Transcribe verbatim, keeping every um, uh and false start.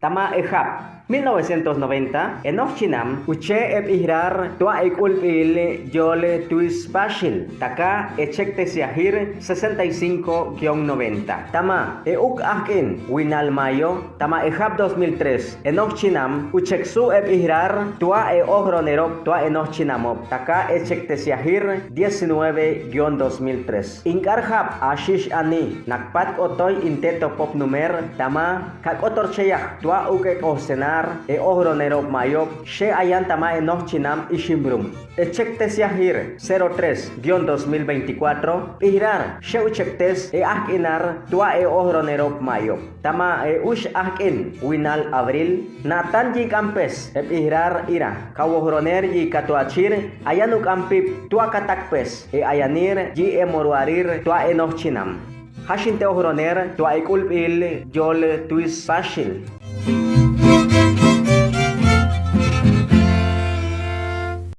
tama e jap. Mil novecientos noventa, enoj chinam uche e b'ijrar tua e k'ulb'il Yol Twis Paxil, taka e chek te siajir sesenta y cinco guion noventa. Tama e uk ajk'in winal mayo, tama e jap dos mil tres, enoj chinam uchek su e b'ijrar tua e ojronerob tua enoj chinamob, taka e chek te siajir diecinueve guion dos mil tres. Ink'ar jap axix ani nak pat k'otoy inte to pop numer, tama ka k'otorcheyaj tua uk'ek'o senar e ojronerob mayob, xe ayan tama enoj chinam Iximrum. E chek te siajir cero tres guion dos mil veinticuatro, b'ijrar xe uchektes e ajk'inar tua e ojronerob mayob. Tama e ux ajk'in winal abril, na'tan yik'an pes e b'ijrar ira, kawojroner yi katuachir, ayan uk'an pip tua katak pes e ayanir yi e moruarir tua enoj chinam. Ja xinte ojroner tua e k'ulb'il Yol Twis Paxil.